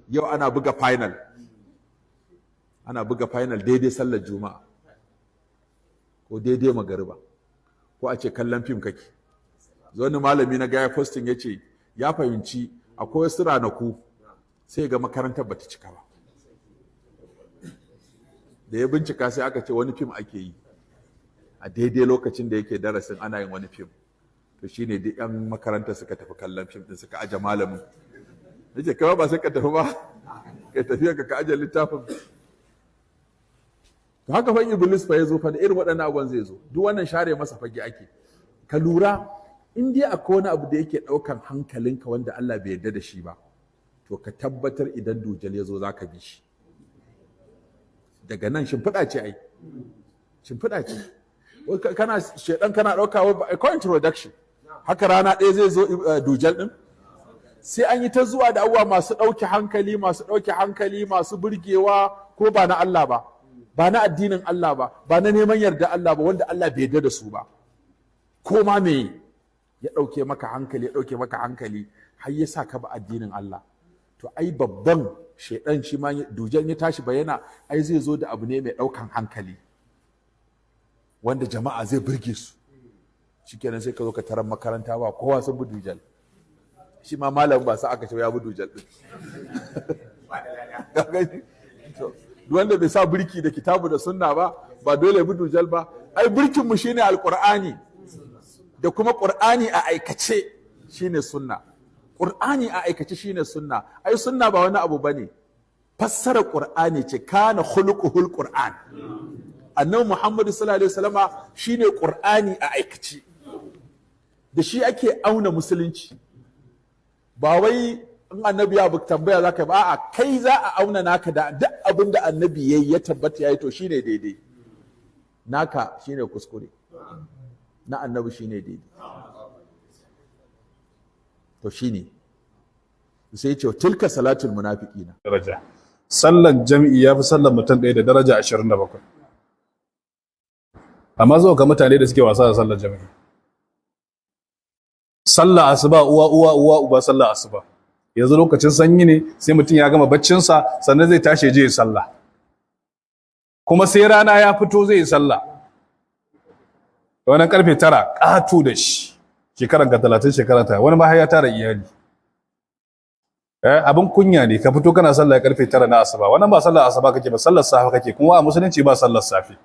Yau ana buga final, ana buga final daidai sallar juma'a ko daidai magariba, ko a ce kallon fim kake. Wani malami na gaya posting ya ce ya fahimci akwai wasu ranaku sai ga makarantar bata cika ba. Da ya bincika sai aka ce wani fim ake yi a daidai lokacin da yake darasin, ana yin wani fim. To shine duk yan makarantar suka tafi kallon fim din, suka aje malamin. Nace kai ba sai ka tafi ba, kai tafiya ka aje littafin. To haka fa Iblis fa yazo fa da irin waɗannan abubuwan zai zo. Duk wannan share masa fage ake. Ka lura, in dai akwai wani abu da yake ɗaukan hankalinka wanda Allah bai yarda da shi ba, to ka tabbatar idan dujal ya zo za ka bi shi. Daga nan shimfiɗa ce ai, shimfiɗa ce. Kana shedan kana ɗauka ko introduction haka rana ɗaya zai zo dujal ɗin. Sai an yi ta zuwa da abubuwa masu ɗauke hankali, masu ɗauke hankali, masu burgewa, ko ba na Allah ba, ba na addinin Allah ba, ba na neman yarda Allah ba, wanda Allah bai yarda da su ba. Ko ma me ya ɗauke maka hankali, ya ɗauke maka hankali har ya sa ka ba addinin Allah. To ai babban shaidan shi ma dujan ya tashi bayana, ai zai zo da abu ne mai ɗaukan hankali wanda jama'a zai burge su. Shikenan sai ka zo ka tarar makaranta ba kowa sun bi dujal. Shi ma malam ba sa aka ce ya bi dujal din. Duk wanda bai sa birki da kitabu da sunna ba, ba dole ya bi dujal ba. Ai birkin mu shine alqur'ani, da kuma qur'ani a aikace shine sunna. Qur'ani a aikace shine sunna. Ai sunna ba wani abu bane, fassara qur'ani ce. Kana khuluquhul qur'an. Annabi Muhammadu sallallahu alaihi wasallama shine qur'ani a aikace. Da shi ake auna musulunci. Ba wai in annabi ya tambaya zaka ba, a'a kai za a auna naka da duk abin da annabi yayi ya tabbata yayi, to shine daidai. Naka shine kuskure, na annabi shine daidai. To shine sai ya ce tilka salatul munafiqina. Daraja sallan jami'i yafi sallan mutum ɗaya da daraja 27. Amma zo ga mutane da suke wasa da sallar jami'i. Sallah asuba uwa uwa uwa uba sallah asuba. Yanzu lokacin sanyi ne, sai mutum ya gama baccinsa sannan zai tashi je ya sallah. Kuma sai rana ya fito zai yi sallah. Wannan karfe 9 ƙato da shi. Shekaran ka 30, shekaran ta wani ma har ya tara iyali. Abin kunya ne ka fito kana sallah karfe 9 na asuba. Wannan ba sallar asuba kake ba, sallar safe kake. Kuma a musulunci ba sallar safe.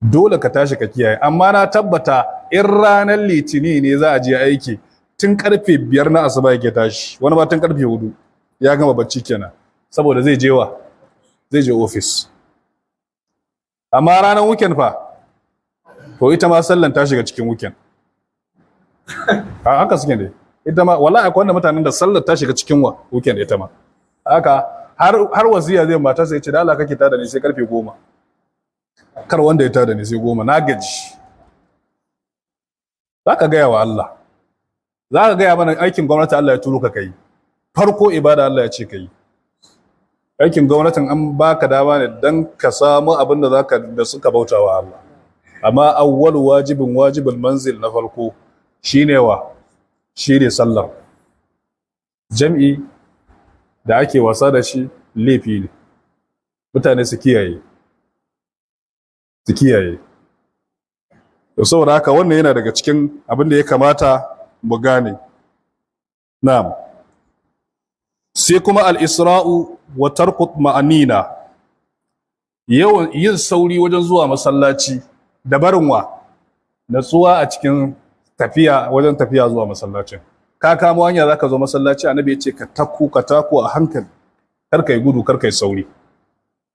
Dole ka tashi ka kiyaye. Amma na tabbata in ranar litini ne za a je aiki, tun karfe 5 na asuba yake tashi, wani ba tun karfe 4 ya gama bacci kenan, saboda zai je wa zai je office. Amma ranar weekend fa, to ita ma sallan ta shiga cikin weekend. A haka suke ne. Ita ma wallahi akwai wanda mutanen da sallar ta shiga cikin wa weekend ita ma. Haka har wasiya zai mata sai ce da Allah kake tada ni sai karfe 10. Kar wanda ya tada ni sai 10, na gaji. Za ka gaya wa Allah. Za ka gaya mana aikin gwamnati Allah ya turo ka kai. Farko ibada Allah ya ce ka yi. Aikin gwamnatin an baka dama ne don ka samu abin da zaka da suka bauta wa Allah. Amma awwal wajibin wajibul manzil na farko shine wa? Shine sallar. Jam'i da ake wasa da shi laifi ne. Mutane su kiyaye. Su kiyaye. To saboda haka wannan yana daga cikin abin da ya kamata mu gane. Na'am. Sai kuma al-isra'u wa tarku ma'anina. Yawan yin sauri wajen zuwa masallaci da barin wa natsuwa a cikin tafiya wajen tafiya zuwa masallacin. Ka kamo hanya zaka zo masallaci, annabi ya ce ka taku a hankali. Kar kai gudu, kar kai sauri.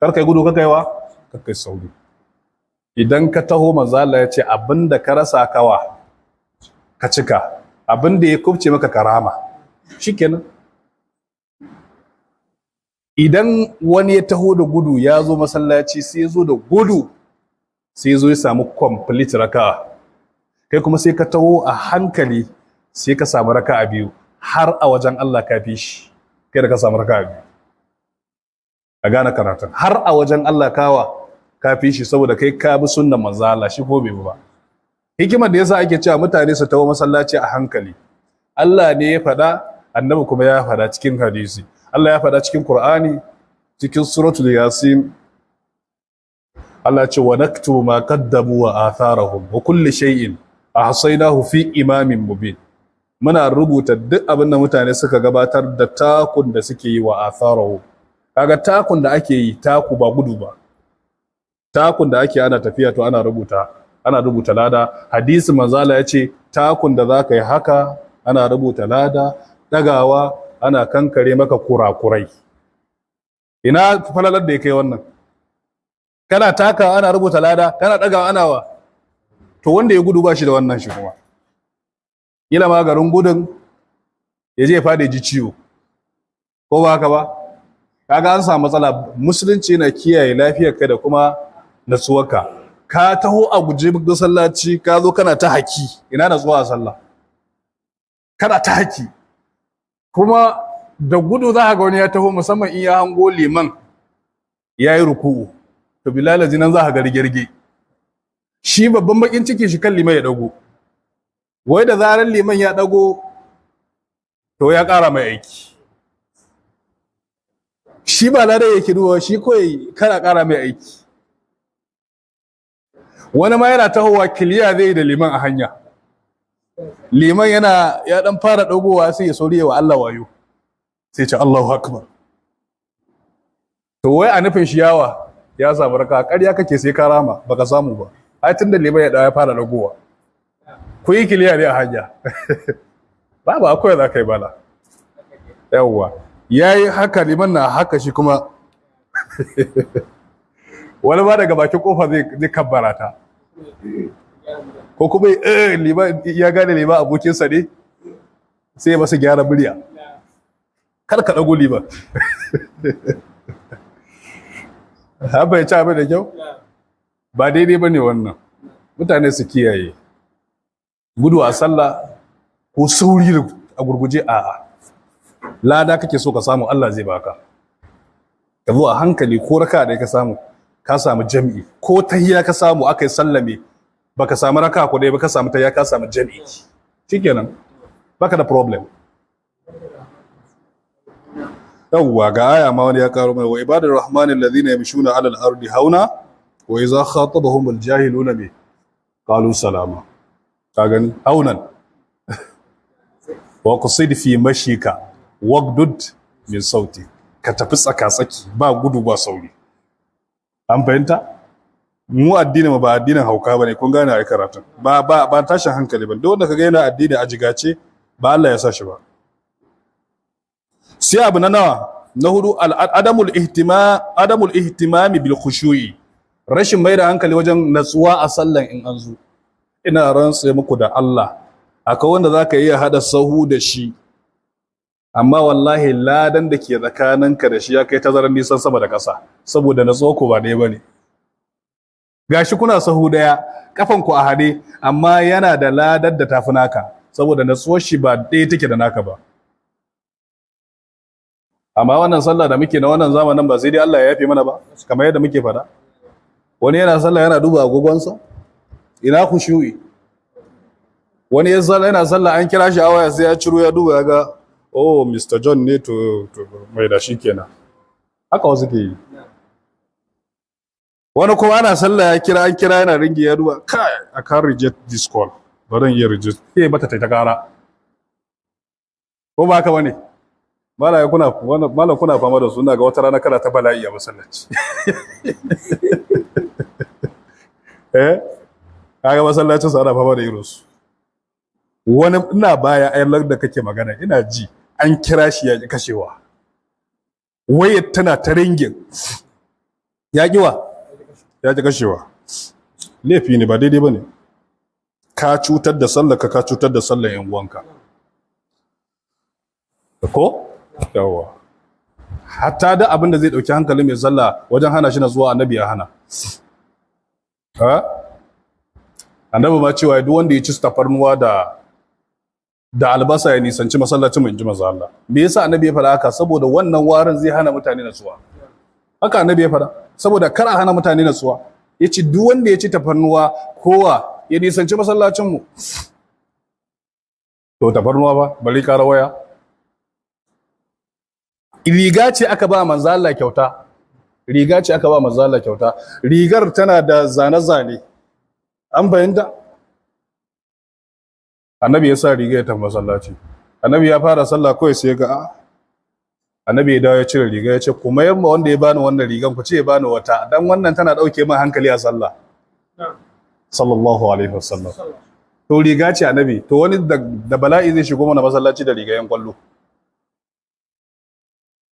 Kar kai gudu, kar kai wa? Kar kai sauri. Idan ka taho manzo Allah ya ce abinda ka rasa kawa ka cika, abinda ya kubce maka karama. Shikenan. Idan wani ya taho da gudu ya zo masallaci, sai ya zo da gudu sai ya zo ya samu complete raka'a. Kai kuma sai ka taho a hankali sai ka samu raka'a biyu, har a wajen Allah ka fi shi. Kai da ka samu raka'a biyu. A gane karatun. Har a wajen Allah kawa ka fi shi, saboda kai ka bi sunnan manzo Allah, shi ko bai bi ba. Hikimar da yasa ake cewa mutane su taho masallaci a hankali, Allah ne ya faɗa Annabi kuma ya faɗa cikin hadisi, Allah ya faɗa cikin Qur'ani, cikin suratul Yasin. Allah ce wa naktubu ma qaddamu wa atharahum wa kulli shay'in ahsaynahu fi imamin mubin. Muna rubuta duk abin da mutane suka gabatar da takun da suke yi wa atharahum. Kaga takun da ake yi, taku ba gudu ba, takun da ake ana tafiya, to ana rubuta, ana rubuta lada. Hadisi manzala ya ce takun da za ka yi haka ana rubuta lada, dagawa ana kankare maka kurakurai. Ina falalar da ya kai wannan? Kana taka ana rubuta lada, kana dagawa ana wa. To wanda ya gudu ba shi da wannan shi kuma. Kila ma garin gudun ya je fada ji ciwo, ko ba haka ba? Kaga an samu matsala. Musulunci na kiyaye lafiyarka da kuma natsuwarka. Ka taho a guje masallaci, ka zo kana ta haki, ina natsuwa a sallah? Kana ta haki kuma da gudu. Za ka ga wani ya taho, musamman in ya hango liman ya yi ruku'u, to bilal nan za ka ga rige-rige. Shi babban bakin ciki shi kan liman ya dago. Wai da zarar liman ya dago, to ya ƙara mai aiki. Shi ba ladan yake duba, shi kawai kana ƙara mai aiki. Wani ma yana tahowa kiliya zai da liman a hanya. Liman yana ya dan fara dagowa, sai ya sauri wa Allah wayo, sai ce Allahu akbar. To wai a nufin shi yawa ya samu raka. Ƙarya kake, sai ka rama, baka samu ba. Ai tunda liman ya ya fara dagowa, ku yi kiliya ne a hanya, babu akwai za ka yi bala. Yawwa, yayi haka, liman na haka, shi kuma wani ba daga bakin kofa zai kabbara ta, ko kuma liman ya gane liman abokinsa ne, sai ya masa gyara murya, kar ka ɗago liman. Haka ya ci abin da kyau, ba daidai ba ne wannan. Mutane su kiyaye gudu a sallah ko sauri a gurguje. A'a, lada kake so ka samu, Allah zai baka. Ka zo a hankali, ko raka da ka samu, ka samu jami'i. Ko tahiyya ka samu aka yi sallame, baka samu raka ko dai ba, ka samu tahiyya, ka samu jami'i, shikenan, baka da problem. Yawwa, ga aya ma wani ya karo mana: wa ibadur rahmanil ladhina yamshuna ala al-ardi hauna wa idza khatabahum al-jahiluna bi qalu salama. Ka gani, haunan. Wa qasid fi mashika wagdud min sauti, ka tafi tsaka-tsaki, ba gudu ba sauri. An fahimta? Mu addini ba addinin hauka bane, kun gane ai karatun? Ba ba ba tashin hankali ba. Duk wanda kaga yana addini a jigace, ba Allah ya sa shi ba. Sai abu na nawa? Na hudu, adamul ihtima adamul ihtimami bil khushu'i, rashin mai da hankali wajen natsuwa a sallan in an zo. Ina rantse muku da Allah, akwai wanda zaka iya hada sahu da shi, amma wallahi ladan da ke tsakaninka da shi ya kai tazarar nisan sama da ƙasa, saboda natsuwa ku ba ɗaya bane. Gashi kuna sahu ɗaya, kafan ku a hade, amma yana da ladar da tafi naka, saboda natsuwar shi ba ɗaya take da naka ba. Amma wannan sallah da muke na wannan zamanin, ba sai dai Allah ya yafe mana ba. Kamar yadda muke faɗa, wani yana sallah yana duba agogonsa, ina khushu'i? Wani ya sallah, yana sallah, an kira shi a waya, sai ya ciro ya duba, ya ga, "Oh, Mr. John ne," to mai da shi kenan. Haka wasu ke yi. Wani kuma ana sallah ya kira, an kira yana ringi, ya duba, "Kai, I can't reject this call, ba zan iya reject." Sai bata ta kara, ko ba haka bane? Malam, kuna malam, kuna fama da suna ga wata rana kana ta bala'i a masallaci. Eh, kaga masallacin su ana fama da irin su. Wani ina baya ayar da kake magana, ina ji an kira shi ya ki kashewa. Wayar tana ta ringin, ya ki wa, ya ki kashewa. Laifi ne, ba daidai bane. Ka cutar da sallar ka, ka cutar da sallar yan uwanka. Ko yawa, hatta da abin da zai dauki hankalin mai sallah wajen hana shi zuwa, annabi ya hana. Ha, annabi ma cewa duk wanda ya ci tafarnuwa da albasa ya nisanci masallacin mu, inji manzo Allah. Me yasa annabi ya faɗa haka? Saboda wannan warin zai hana mutane natsuwa. Haka annabi ya faɗa, saboda kar a hana mutane natsuwa. Yace duk wanda ya ci tafarnuwa kowa ya nisanci masallacin mu. To tafarnuwa ba, bari ƙara waya. Riga ce aka ba manzo Allah kyauta. Riga ce aka ba manzo Allah kyauta. Rigar tana da zane-zane. An fahimta? Annabi ya sa riga ya tafi masallaci. Annabi ya fara sallah kawai sai ga a'a. Annabi ya dawo ya cire riga ya ce kuma yamma wanda ya bani wannan rigan ku ce ya bani wata, dan wannan tana dauke min hankali a sallah. Sallallahu alaihi wasallam. To riga ce annabi, to wani da bala'i zai shigo mana masallaci da riga yan kwallo.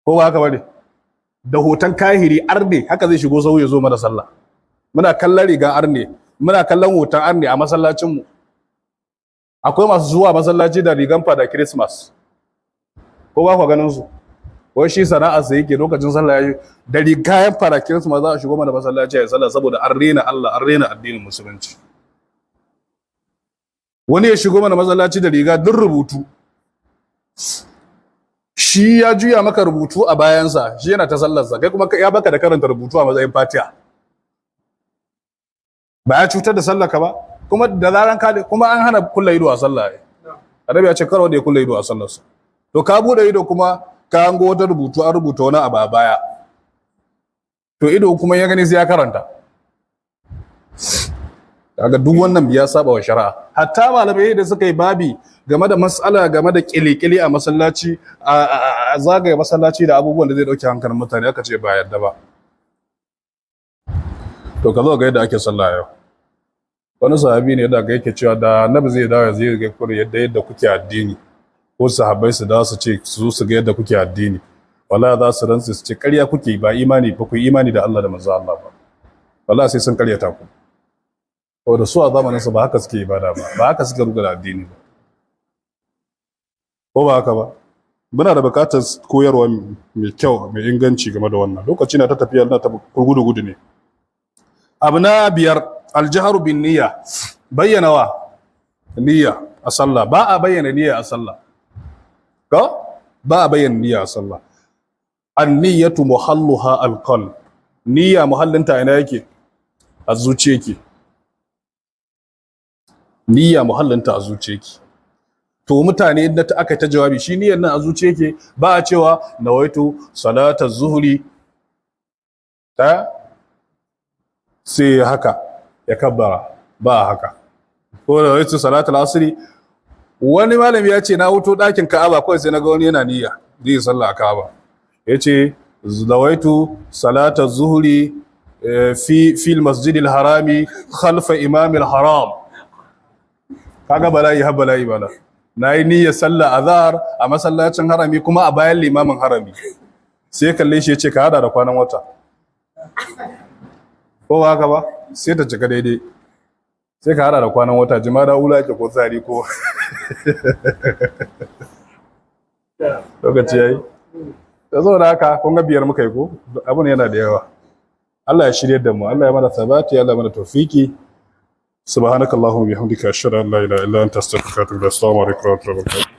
Ko ba haka bane? Da hoton kahiri arne haka zai shigo sau ya zo mana sallah. Muna kallon riga arne, muna kallon hoton arne a masallacin mu. Akwai masu zuwa masallaci da rigan fada Christmas. Ko ba ku ganin su? Wai shi sana'arsa yake lokacin sallah yayi da rigayen fara Christmas za a shigo mana masallaci ya sallah saboda an rena Allah, an rena addinin musulunci. Wani ya shigo mana masallaci da riga duk rubutu. Shi ya juya maka rubutu a bayansa, shi yana ta sallarsa, kai kuma ya baka da karanta rubutu a matsayin Fatiha. Ba ya cutar da sallarka ba, kuma da zaran ka kuma an hana kulla ido a sallah. Annabi ya ce kar wanda ya kulla ido a sallarsa. To ka bude ido kuma ka hango wata rubutu, an rubuta wani abu a baya, to ido kuma ya gani sai ya karanta. Kaga duk wannan ya saba wa shari'a. Hatta malamai da suka yi babi game da mas'ala game da kilikili a masallaci, a zagaye masallaci da abubuwan da zai dauke hankalin mutane, aka ce ba yarda ba. To ka zo ga yadda ake sallah yau. Wani sahabi ne da yake cewa da annabi zai dawo zai ga kuri yadda kuke addini, ko sahabbai su dawo su ce su su ga yadda kuke addini, wallahi za su rantsu su ce ƙarya kuke, ba imani ba ku imani da Allah da manzo Allah ba, wallahi sai sun ƙaryata ku. Saboda su a zamanin su ba haka suke ibada ba, ba haka suke ruga da addini ba. Ko ba haka ba? Muna da buƙatar koyarwa mai kyau mai inganci game da wannan. Lokaci na ta tafiya na ta gudu gudu ne. Abu na biyar, aljaharu bin niyya, bayyana wa niyya a sallah. Ba a bayyana niyya a sallah. Ko ba a bayyana niyya a sallah. An-niyyatu muhalluha al-qalb. Niyya muhallinta ina yake? A zuciya yake. Niyya muhallinta a zuciya yake. To mutane inda ta aka ta jawabi shi niyyar nan a zuciya yake, ba a cewa nawaitu salata zuhri ta sai haka ya kabbara, ba haka. Ko nawaitu salatul asri. Wani malami ya ce na wuto ɗakin Ka'aba kawai sai na ga wani yana niyya zai sallah a Ka'aba. Ya ce zawaitu salata zuhri fi fil masjidil harami khalfa imamil haram. Kaga bala'i har bala'i bala. Na yi niyyar sallah azhar a masallacin harami kuma a bayan limamin harami. Sai kalle shi ya ce ka hada da kwanan wata. Ko ba haka ba? Sai ta cika daidai. Sai ka hada da kwanan wata, jimada ula ke ko tsari ko lokaci yayi. Da saboda haka kun ga biyar muka yi ko abun yana da yawa. Allah ya shirye da mu, Allah ya mana sabati, Allah ya mana tawfiki. Subhanakallahumma bihamdika ashhadu an la ilaha illa anta astaghfiruka wa atubu ilaik. Assalamu alaikum wa rahmatullahi wa barakatuh.